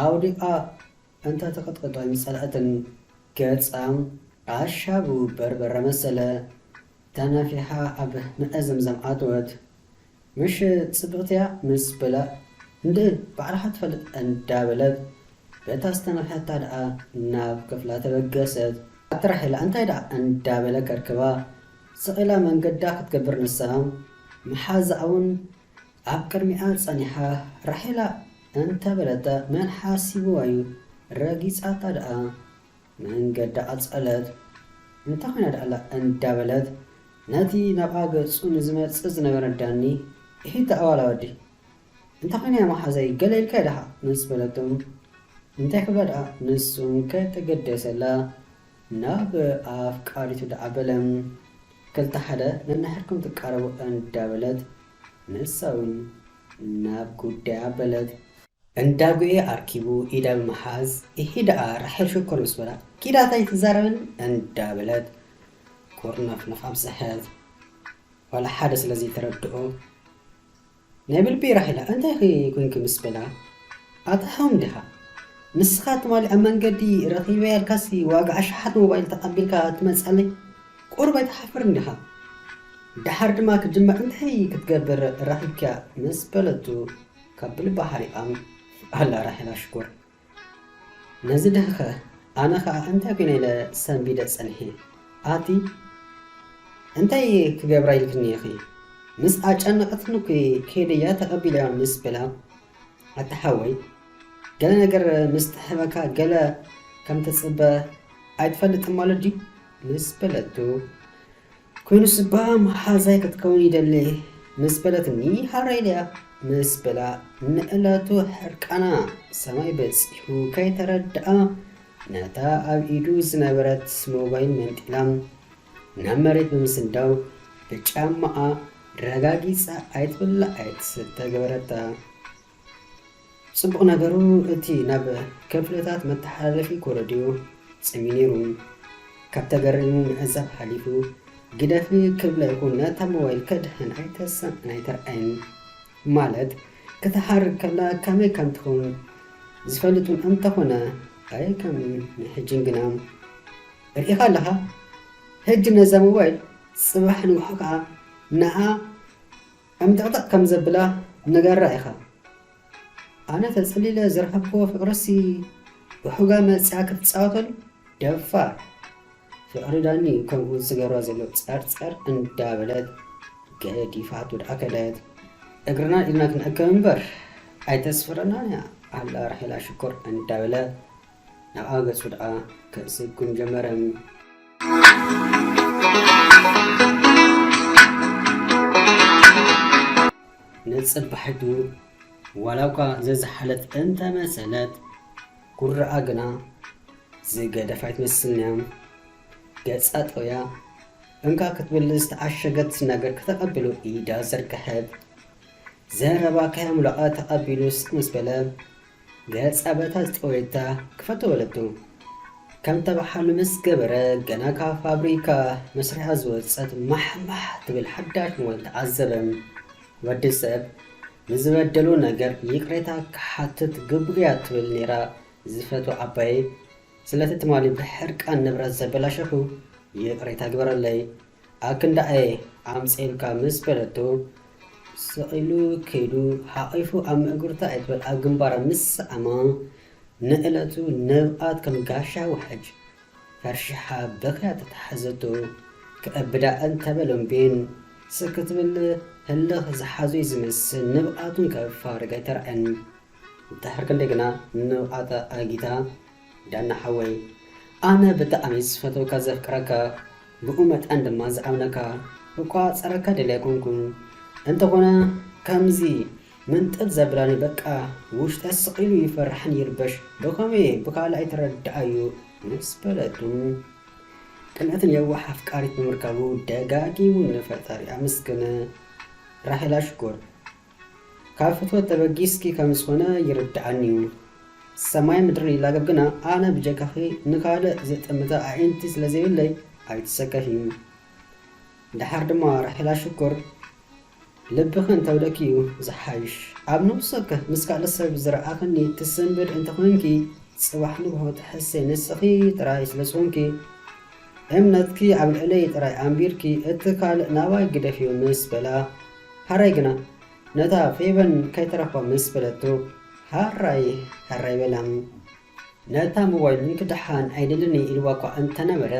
ኣውዲቓ እንተ ተቐጥቅጦ ኣይምጸልአትን። ገጻ ኣሻቡ በርበረ መሰለ። ተነፊሓ ኣብ መእዘምዘም ኣትወት። "ምሽ ጽብቕቲ እያ?" ምስ በላ፣ "እንድዒ ባዕልኻ ትፈልጥ" እንዳበለት፣ በታ ዝተነፍሐታ ደኣ ናብ ክፍላ ተበገሰት። ኣቲ ራሄላ እንታይ ደኣ እንዳበለ ከርክባ፣ ስቕ ኢላ መንገዳ ክትገብር ንሳ፣ መሓዛኣ እውን ኣብ ቅድሚኣ ጸኒሓ፣ "ራሄላ" እንተበለታ፣ መን ሓሲብዋ እዩ? ረጊጻታ ደኣ መንገዳ ቀጸለት። "እንታይ ኮይና ደኣላ?" እንዳበለት፣ ነቲ ናብኣ ገጹ ንዝመጽእ ዝነበረ ዳኒ፣ "እሂ፣ ኣዋላ ወዲ፣ እንታይ ኮይና እያ መሓዛይ? ገለ ኢልካ ዲኻ?" ምስ በለቶ፣ እንታይ ክብላ ደኣ ንሱ ከይተገደሰላ፣ ናብ ኣፍቃሪቱ ደኣ በለ። ክልተ ሓደ ነንሕድኩም ትቃረቡ እንዳበለት፣ ንሳ እውን ናብ ጉዳያ ኣበለት። እንዳጉኤ ኣርኪቡ ኢዳ ብምሓዝ፣ "እሂ ደኣ ራሄል ሽኮር" ምስ በላ፣ "ኪዳ እንታይ ትዛረብን?" እንዳበለት ኩርነፍነፍ ኣብዝሐት። ዋላ ሓደ ስለ ዘይተረድኦ፣ "ናይ ብልቢ ራሄላ፣ እንታይ ኢኺ ኮንኪ?" ምስ በላ፣ "ኣታ ሓው እንዲኻ ንስኻ ትማሊ ኣብ መንገዲ ረኺበያ ኢልካሲ ዋጋ ኣሽሓት ሞባይል ተቐቢልካ ትመጽኣለይ? ቁሩብ ኣይትሓፍርን ዲኻ? ደሓር ድማ ክጅምር እንታይ ክትገብር ረኺብካያ?" ምስ በለቱ፣ ካብ ብልባ ሓሪቓ ኣላ ራሄላ ሽኮር። ነዚ ድህኸ ኣነ ኸኣ እንታይ ኮይነ ኢለ ሰንቢደ ጸኒሐ። ኣቲ እንታይ ክገብራ ኢልክኒ ኢኺ? ምስ ኣጨነቐትኒ እኮ ከይደያ ተቐቢለያ ምስ በላ፣ ኣታ ሓወይ፣ ገለ ነገር ምስ ትሕበካ ገለ ከም ትጽበ ኣይትፈልጥን ማለት ድዩ? ምስ በለቱ፣ ኮይኑስ እባ መሓዛይ ክትከውን ይደሊ ምስ በለትኒ፣ ሃረይ ኢለያ ምስ በላ፣ ንእለቱ ሕርቃና ሰማይ በጺሑ ከይተረድኣ፣ ነታ ኣብ ኢዱ ዝነበረት ሞባይል መንጢላ ናብ መሬት ብምስንዳው፣ ብጫማኣ ረጋጊጻ ኣይትብላዕ ኣይትስተ ገበረታ። ጽቡቕ ነገሩ፣ እቲ ናብ ክፍልታት መተሓላለፊ ኮረድዮ ጽምዩ ነይሩ። ካብ ተገሪሙ ምዕዛብ ሓሊፉ፣ ግደፊ ክብላ ይኹን ነታ ሞባይል ከድሕን ኣይተሰምዕን ኣይተርኣየን። ማለት፣ ክትሓርድ ከላ ከመይ ከም ትኸውን ዝፈልጥ እውን እንተኾነ፣ ኣይ ከም ናይ ሕጅን ግና። ርኢኻ ኣለኻ? ሕጂ ነዛ ሞባይል ጽባሕ ንግሆ ከኣ ንዓ ዕምጥቕጥቕ ከም ዘብላ ንገራ ኢኻ። ኣነ ተጸሊለ ዝረኸብክዎ ፍቕርሲ ብሑጋ መጺኣ ክትጻወተሉ? ደፋር። ፍቕሪ ዳኒ ከምኡ ዝገብራ ዘሎ ጸርጸር እንዳበለት ገዲፋቱ ደኣ ከደት። እግርና ኢድና ክንእከብ እምበር ኣይተስፍረናን እያ ኣላ ራሄላ ሽኮር እንዳበለ ናብኣ ገጹ ደኣ ክስጉም ጀመረ። ንጽባሒቱ ዋላ እኳ ዘዝሓለት እንተመሰለት፣ ጉራኣ ግና ዝገደፋ ኣይትመስልን እያ። ገጻ ጠውያ፣ እንካ ክትብል ዝተዓሸገት ነገር ከተቐብሎ ኢዳ ዘርግሐት። ዘረባ ከየምለቐ ተቐቢሉ ስቕ ምስ በለ፣ ገጻ በታ ዝጠወየታ ክፈቶ በለቶ። ከም ተባሓሉ ምስ ገበረ፣ ገና ካብ ፋብሪካ መስርያ ዝወጸት ማሕማሕ ትብል ሓዳሽ ሞባይል ተዓዘበ። ወዲ ሰብ ንዝበደሎ ነገር ይቕሬታ ክሓትት ግቡእ እያ ትብል ነይራ ዝፈትዋ ዓባየይ። ስለቲ ትማሊ ብሕርቃን ንብረት ዘበላሸኹ ይቕሬታ ግበረለይ። ኣክንዳኣየ ኣምጽኤልካ ምስ በለቶ፣ ስቕ ኢሉ ከይዱ ሓቒፉ ኣብ ምእግርታ ኣይትበል ኣብ ግንባራ ምስ ሰዓማ፣ ንእለቱ ንብኣት ከም ጋሻ ውሕጅ ፈርሺሓ በኽያ ተታሓዘቶ። ክእብዳ እንተበሎም ቤን ስክ ክትብል ህልኽ ዝሓዞ እዩ ዝመስል፣ ንብኣቱን ከፋርግ ኣይተርኣየን። ድሕር ክንደይ ግና ንብኣታ ኣጊታ፣ ዳና ሓወይ፣ ኣነ ብጣዕሚ ዝፈትወካ ዘፍቅረካ፣ ብኡ መጠን ድማ ዝኣምነካ፣ ክቋጸረካ ደልየ ኣይኮንኩን። እንተኾነ ከምዚ ምንጥል ዘብላኒ በቃ ውሽጠይ ስቕ ኢሉ ይፈርሕን ይርበሽ፣ ብኸመይ ብኻልእ ኣይትረድኣዩ ምስ በለቱ፣ ቅንዕትን የዋህ ኣፍቃሪት ብምርካቡ ደጋጊሙ ንፈጣሪ ኣመስገነ። ራሄላ ሽኮር፣ ካብ ፍትወት ተበጊስኪ ከም ዝኾነ ይርድኣኒ እዩ። ሰማይ ምድርን ይላገብ ግና ኣነ ብጀካኺ ንኻልእ ዝጥምታ ኣዒንቲ ስለ ዘይብለይ ኣይትሰከፊ። ደሓር ድማ ራሄላ ሽኮር ልብኺ እንተውለኪ እዩ ዝሓይሽ። ኣብ ነብሰከ ምስ ካልእ ሰብ ዝረኣኽኒ ትስንብድ እንተኾንኪ፣ ጽባሕ ንግሆ ትሕሰይ ንስኺ ጥራይ ስለ ዝኾንኪ፣ እምነትኪ ኣብ ልዕለይ ጥራይ ኣንቢርኪ፣ እቲ ካልእ ናባይ ግደፍዮ ምስ በላ፣ ሃራይ ግና ነታ ፌበን ከይተረኽባ ምስ በለቶ፣ ሃራይ ሃራይ በላ። ነታ ሞባይል ምንኪ ደሓን ኣይደልን ኢልዋ እኳ እንተነበረ፣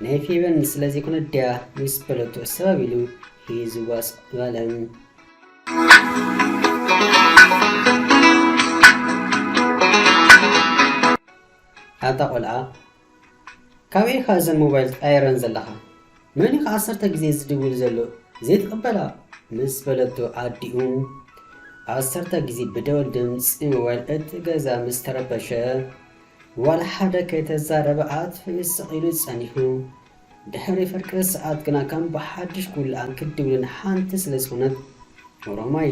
ናይ ፌበን ስለ ዘይኮነት ድያ ምስ በለቶ፣ ሰበብ ኢሉ ሒዝዋ ስቕ በለ። ኣታ ቆልዓ፣ ካበይ ኢኻ እዘን ሞባይል ትቀያይረን ዘለኻ? መን ኢኻ ዓሰርተ ግዜ ዝድውል ዘሎ ዘይትቕበላ? ምስ በለቶ ኣዲኡ፣ ዓሰርተ ግዜ ብደወል ድምፂ ሞባይል እቲ ገዛ ምስ ተረበሸ፣ ዋላ ሓደ ከይተዛረበ ኣጥፊኡ ስቕ ኢሉ ጸኒሑ። ድሕሪ ፍርቂ ሰዓት ግና ከም ብሓድሽ ኩሉ ኣንክት ድብልን ሓንቲ ስለ ዝኾነት፣ ኦሮማይ፣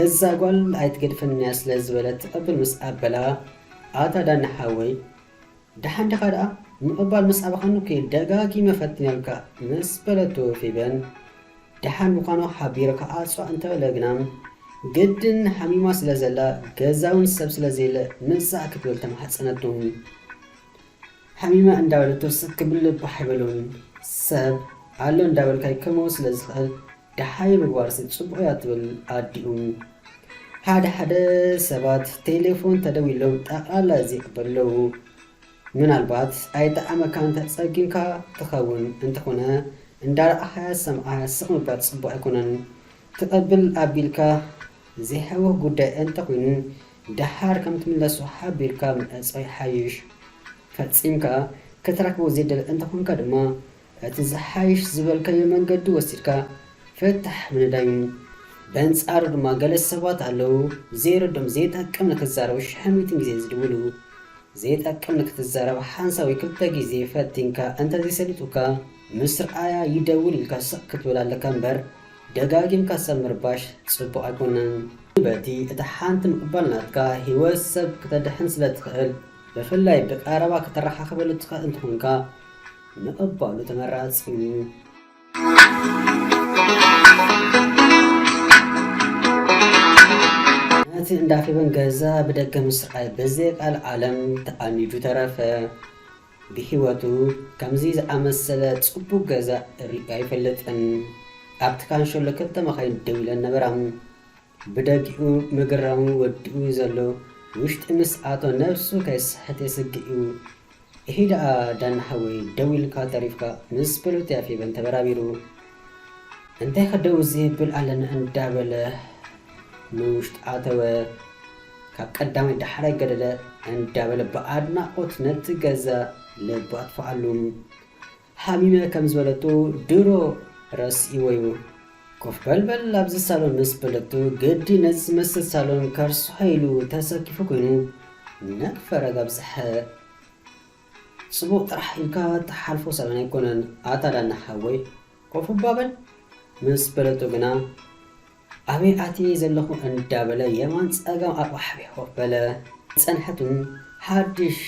እዛ ጓል ኣይትገድፈንያ ስለ ዝበለት ትቕብል ምስ ኣበላ፣ ኣታ ዳኒ ሓወይ፣ ደሓን ዲኻ ደኣ? ምቕባል ምስ ኣበኻኒ እኮ ደጋጊመ ፈትነልካ ምስ በለቶ ፌበን፣ ደሓን ምዃኑ ሓቢርካ ኣጽዋዕ እንተበለ ግና፣ ግድን ሓሚማ ስለ ዘላ፣ ገዛውን ሰብ ስለ ዘየለ፣ ምጻእ ክትብል ተማሕጸነቱ። ሓሚመ እንዳበለቶ ስክ ክብል ባሕ ኣይበሎን። ሰብ ኣሎ እንዳበልካይ ክመውት ስለ ዝኽእል፣ ደሓይ ምግባርሲ ጽቡቕ እያ ትብል ኣዲኡ። ሓደ ሓደ ሰባት ቴሌፎን ተደዊሎም ጠቕላላ ዘይቅበሉ ኣለዉ። ምናልባት ኣይጠዓመካን ተጸጊምካ ትኸውን፣ እንተኾነ እንዳረኣኻያ ዝሰምዓያ ስቕ ምባል ጽቡቕ ኣይኮነን። ትቐብል ኣቢልካ ዘይሕውኽ ጉዳይ እንተኾይኑ፣ ደሓር ከም ትምለሶ ሓቢርካ ምዕጻው ይሓይሽ። ፈጺምካ ክትረኽቦ ዘይደሊ እንተኾንካ ድማ፣ እቲ ዝሓይሽ ዝበልካዮ መንገዲ ወሲድካ ፍታሕ ምንዳይ እዩ። በንጻሩ ድማ ገለ ሰባት ኣለዉ፣ ዘይረድኦም ዘይጠቅም ንክዛረቡ ሽሕ ሚእትን ግዜ ዝድውሉ። ዘይጠቅም ንክትዛረብ ሓንሳብ ወይ ክልተ ግዜ ፈቲንካ እንተዘይሰሊጡካ፣ ምስ ረኣያ ይደውል ኢልካ ስቕ ክትብል ኣለካ እምበር፣ ደጋጊምካ ሰብ ምርባሽ ጽቡቕ ኣይኮነን። በቲ እታ ሓንቲ ምቕባል ናትካ፣ ህይወት ሰብ ክተድሕን ስለ ትኽእል፣ ብፍላይ ብቐረባ ክተረኻኽበሉ ትኽእል እንተኾንካ፣ ምቕባሉ ተመራጺ እዩ። ነቲ እንዳ ፌበን ገዛ ብደገ ምስ ረኣየ፣ ብዘይ ቃል ዓለም ተኣኒዱ ተረፈ። ብህይወቱ ከምዚ ዝኣመሰለ ጽቡቕ ገዛ ርእዩ ኣይፈልጥን። ኣብቲ ካንሸሎ ክልተ መኻይን ደው ኢለን ነበራ። ብደጊኡ ምግራሙ ወዲኡ ዘሎ ውሽጢ ምስ ኣቶ ነብሱ ከይስሕት የስግእ እዩ። እሂ ደኣ ዳና ሓወይ ደው ኢልካ ተሪፍካ ምስ በለቶ እያ ፌበን ተበራቢሩ። እንታይ ከ ደው ዝብል ኣለና እንዳበለ ንውሽጢ ኣተወ። ካብ ቀዳማይ ዳሕራይ ገደደ እንዳበለ ብኣድናቖት ነቲ ገዛ ልቡ ኣጥፍኣሉ። ሓሚመ ከም ዝበለቶ ድሮ ረሲእዎ እዩ። ኮፍ በል በል ኣብዚ ሳሎን ምስ በለቶ፣ ግዲ ነዚ ዝመስል ሳሎን ከርስሖ ኢሉ ተሰኪፉ ኮይኑ ነፈረ ጋብዝሐ። ጽቡቕ ጥራሕ ኢልካ ትሓልፎ ሳሎን ኣይኮነን ኣታ ዳና ሓወይ፣ ኮፍ እባ በል ምስ በለቶ ግና፣ ኣበይ ኣትየ ዘለኹ እንዳበለ የማን ጸጋም ኣቕባሕቢሑ ኮፍ በለ። ጸንሐቱን ሓድሽ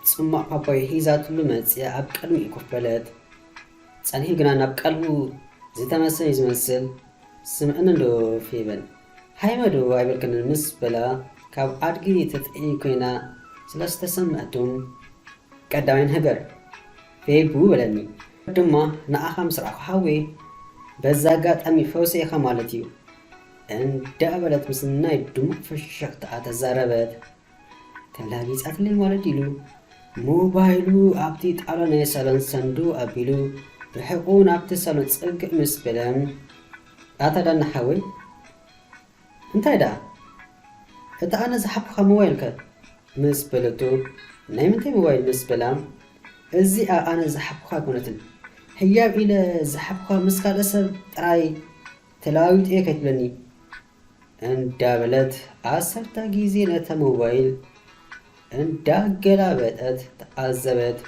ጽማቕ ፓፓዮ ሒዛትሉ መጽያ ኣብ ቅድሚኡ ኮፍ በለት። ጸኒሑ ግና ናብ ቀልቡ ዝተመሰ እዩ ዝመስል። ስምዕኒ እንዶ ፌበን፣ ሃይመ ዶ ኣይበልክንን ምስ በላ፣ ካብ ኣድጊ ትጥዒ ኮይና ስለ ዝተሰምዐቶም፣ ቀዳማይ ነገር ፌቡ በለኒ። ድማ ንኣኻ ምስ ረኣኹ ሓወይ፣ በዛ ኣጋጣሚ ፈውሰ ኢኻ ማለት እዩ እንዳበለት ምስ ናይ ድሙቕ ፍሽኽታኣ ተዛረበት። ተላጊጻትለይ ማለት ኢሉ ሞባይሉ ኣብቲ ጣውላ ናይ ሳሎን ሰንዱ ኣቢሉ ብሕቑ ናብቲ ሳሎን ጽግዕ ምስ በለ፣ ኣታ ዳና ሓወይ፣ እንታይ ደኣ? እቲ ኣነ ዝሓብኩኻ ሞባይልከ? ምስ በለቶ፣ ናይ ምንታይ ሞባይል? ምስ በላ፣ እዚኣ ኣነ ዝሓብኩኻ ኣይኮነትን። ህያብ ኢለ ዝሓብኩኻ ምስ ካልእ ሰብ ጥራይ ተለዋዊጠ እየ ከይትብለኒ። እንዳበለት ዓሰርተ ግዜ ነታ ሞባይል እንዳገላበጠት ተዓዘበት።